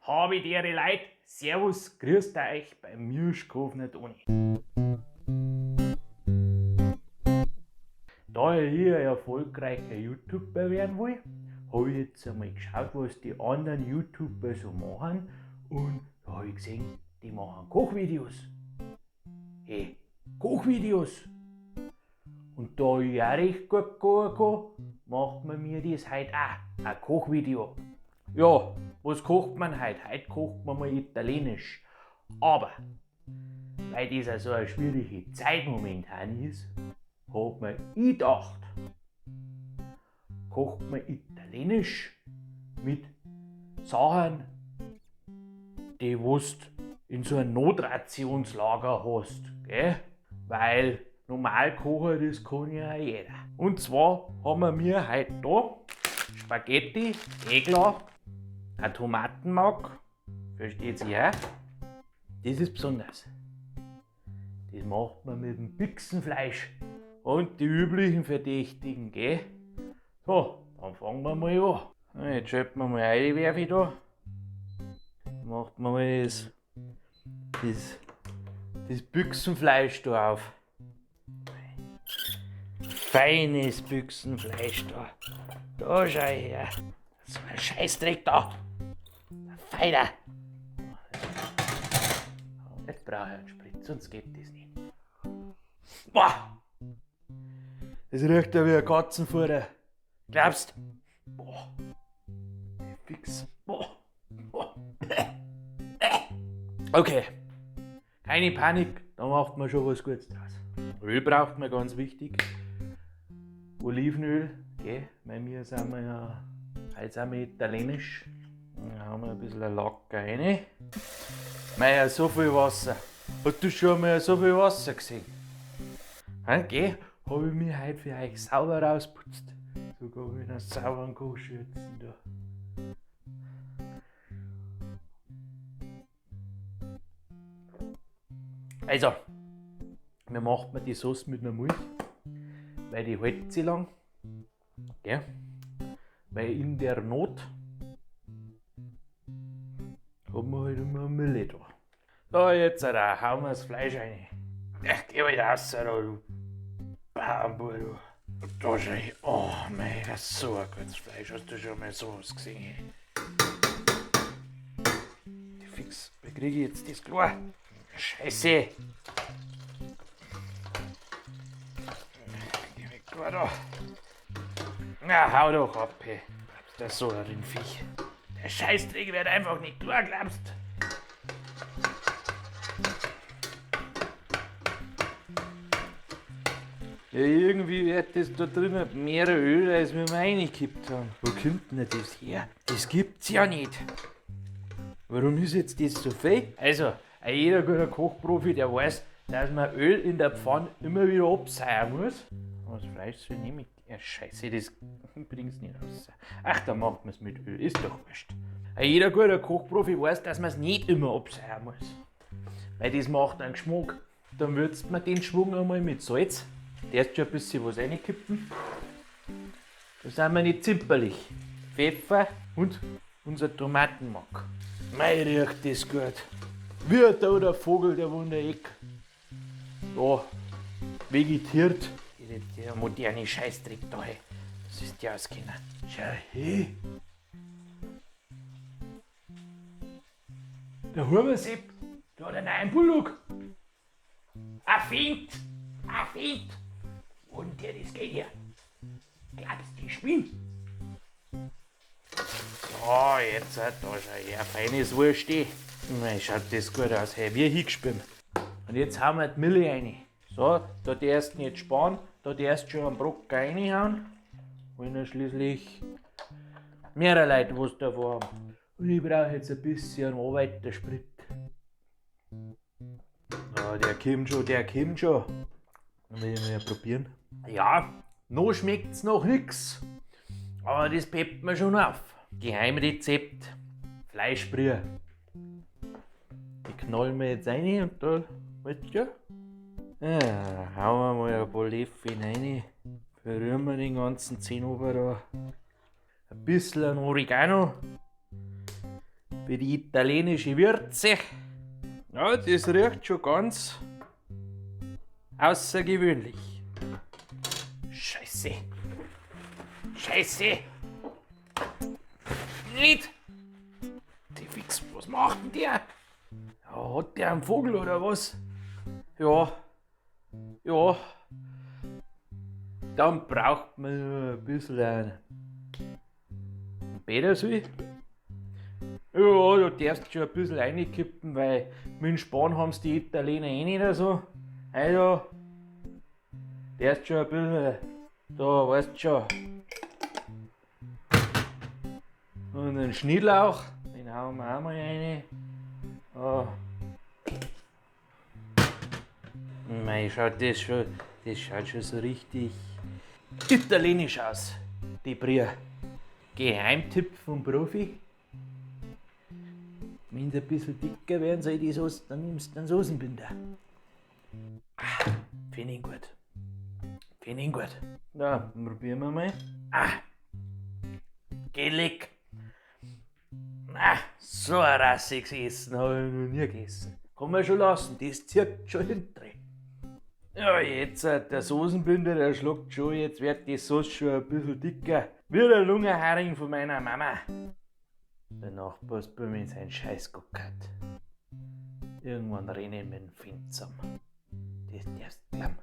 Habe die Ehre Leid, Servus, grüßt euch beim Mirschkofner Toni. Da ich ein erfolgreicher YouTuber werden will, habe ich jetzt einmal geschaut, was die anderen YouTuber so machen, und da habe ich gesehen, die machen Kochvideos. Hey, Kochvideos! Und da ich auch recht gut kochen kann, macht man mir das heute auch, ein Kochvideo. Ja, was kocht man heute? Heute kocht man mal italienisch. Aber, weil das ja so eine schwierige Zeit momentan ist, hat man gedacht, kocht man italienisch mit Sachen, die du in so einem Notrationslager hast, gell? Weil normal kochen, das kann ja jeder. Und zwar haben wir heute da Spaghetti, eh klar, ein Tomatenmark, versteht sich auch. Das ist besonders. Das macht man mit dem Büchsenfleisch und die üblichen Verdächtigen, gell? So, dann fangen wir mal an. Jetzt schalten wir mal ein, werfe ich da. Macht man mal das Büchsenfleisch da auf. Feines Büchsenfleisch da. Da schau her. So ein Scheißdreck da. Feiner. Jetzt brauche ich einen Spritz, sonst geht das nicht. Boah! Das riecht ja wie ein Katzenfutter. Glaubst? Boah. Fix. Boah. Boah. Okay. Keine Panik, da macht man schon was Gutes draus. Öl braucht man, ganz wichtig. Olivenöl, gell? Bei mir sind wir ja, heute sind wir italienisch. Dann haben wir ein bisschen Lack rein. Mei, so viel Wasser. Hast du schon mal so viel Wasser gesehen? Hä, gell? Hab ich mich heute für euch sauber rausputzt. Sogar mit einer sauberen Kochschürzen da. Also, wir machen die Sauce mit einer Milch, weil die hält sie lang. Gell? Weil in der Not haben wir halt immer eine Mille da. Da, jetzt da hauen wir das Fleisch rein. Ja, geh halt raus, da, du Bauernbub, du. Da schau ich. Oh, mei, das ist so ein gutes Fleisch. Hast du schon mal sowas gesehen? Die Fix, wie kriege ich jetzt das klar? Scheiße! Geh weg, klar da. Na, hau doch ab, hey. Glaubst du, das ist so ein Viech? Der Scheißdreck wird einfach nicht klar, glaubst? Ja, irgendwie wird das da drinnen mehr Öl, als wir mal reingekippt haben. Wo kommt denn das her? Das gibt's ja nicht. Warum ist jetzt das so viel? Also, jeder guter Kochprofi, der weiß, dass man Öl in der Pfanne immer wieder abseiern muss. Das Fleisch soll nicht mit. Ja, scheiße, das bringt's nicht raus. Ach, da macht man's mit Öl, ist doch wurscht. Jeder guter Kochprofi weiß, dass man's nicht immer abseiern muss. Weil das macht einen Geschmack. Dann würzt man den Schwung einmal mit Salz. Erst schon ein bisschen was reinkippen. Da sind wir nicht zimperlich. Pfeffer und unser Tomatenmark. Mei, riecht das gut. Wie da der Vogel, der wo in der Ecke da vegetiert. Der moderne Scheißdreck da, hey. Das ist ja auskennen. Schau her. Der Hubersepp, der hat einen neuen Bulldog. Ein Fint! Ein Fint! Und der das geht hier. Glaubst du, die spinnt? So, jetzt, da schau her, feines Wurst. Mei, schaut das gut aus, hey, wie hingespielt. Und jetzt hauen wir die Mille rein. So, da darfst du nicht sparen, da darfst du schon einen Brocken reinhauen. Wollen ja schließlich mehrere Leute was davon haben. Und ich brauche jetzt ein bisschen Arbeitersprit. Ah, der kommt schon, der kommt schon. Dann will ich mal probieren. Ja, noch schmeckt's noch nix. Aber das peppt mir schon auf. Geheimrezept: Fleischbrühe. Die knallen wir jetzt rein und da, weißt du, ja, hauen wir mal ein paar Löffel rein. Verrühren wir den ganzen Zinnober da. Ein bisschen an Oregano. Für die italienische Würze. Ja, das riecht schon ganz außergewöhnlich. Scheiße. Scheiße. Nicht. Die Fix, was macht denn der? Ja, hat der einen Vogel oder was? Ja. Ja. Dann braucht man nur ein bisschen einen Petersil. Ja, da darfst du schon ein bisschen reinkippen, weil mit dem Span haben es die Italiener eh nicht so. Also, darfst schon ein bisschen, da weißt du schon. Und einen Schnittlauch, den hauen wir auch mal rein. Oh. Mei, schaut das schon, das schaut schon so richtig italienisch aus, die Brühe. Geheimtipp vom Profi. Wenn es ein bisschen dicker werden soll, die Soße, dann nimmst du einen Soßenbinder. Ah, finde ich gut. Finde ich gut. Na, probieren wir mal. Ah, geh. Ah, so ein rassiges Essen habe ich noch nie gegessen. Kann man schon lassen, das zirkt schon hinten. Ja, jetzt, der Soßenbinder, der schlägt schon, jetzt wird die Soße schon ein bisschen dicker. Wie der Lungenharing von meiner Mama. Der Nachbarsbub mit seinen Scheiß gehabt. Irgendwann renne ich mit dem Finn zusammen. Das darfst du glauben.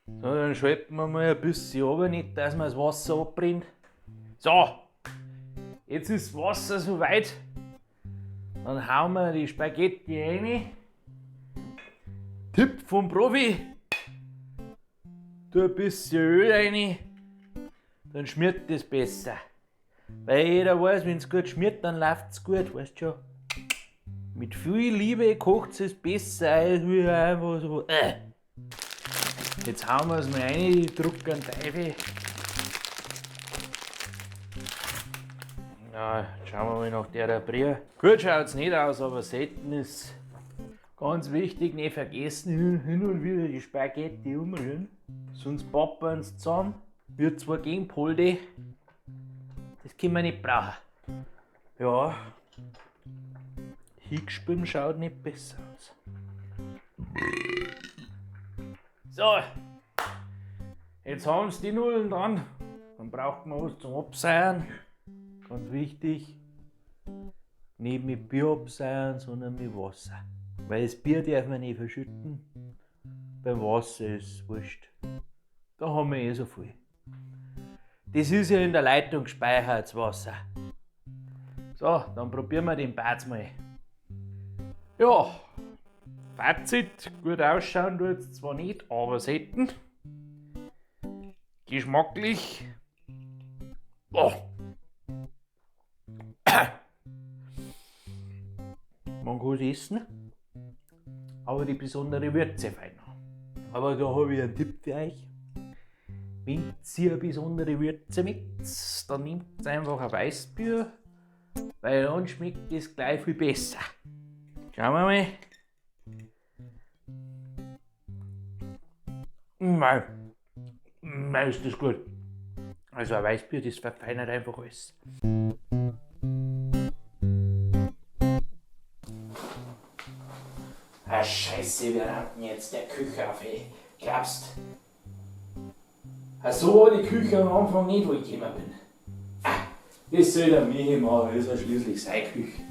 So, dann schalten wir mal ein bisschen runter, nicht, dass man das Wasser abbrennt. So, jetzt ist das Wasser soweit. Dann hauen wir die Spaghetti rein. Tipp vom Profi. Tu ein bisschen Öl rein, dann schmiert das besser. Weil jeder weiß, wenn's gut schmiert, dann läuft's gut, weißt du schon. Mit viel Liebe kocht es besser als wie einfach so. Jetzt hauen wir es mal rein, die Druck an Teufel. Ja, jetzt schauen wir mal nach der Brühe. Gut schaut's nicht aus, aber selten ist ganz wichtig, nicht vergessen, hin und wieder die Spaghetti umrühren. Sonst pappern sie zusammen. Wird zwar Gegenpolde, das können wir nicht brauchen. Ja, hingespült schaut nicht besser aus. So, jetzt haben sie die Nudeln dran. Dann braucht man was zum Abseiern. Ganz wichtig, nicht mit Bier abseiern, sondern mit Wasser. Weil das Bier darf man nicht verschütten. Beim Wasser ist es wurscht. Da haben wir eh so viel. Das ist ja in der Leitung gespeichert, das Wasser. So, dann probieren wir den Batz mal. Ja, Fazit, gut ausschauen tut's zwar nicht, aber selten. Geschmacklich. Oh. Man kann es essen, aber die besondere Würze fein. Aber da habe ich einen Tipp für euch. Wenn ihr eine besondere Würze mit, dann nehmt einfach ein Weißbier, weil dann schmeckt das gleich viel besser. Schauen wir mal. Mei, mei, ist das gut. Also ein Weißbier, das verfeinert einfach alles. Ah, Scheiße, wir rannten jetzt der Küche auf, ey. Glaubst? Ah, so war die Küche am Anfang nicht, wo ich gekommen bin. Ah, das soll der Michi machen, ist ja schließlich seine Küche.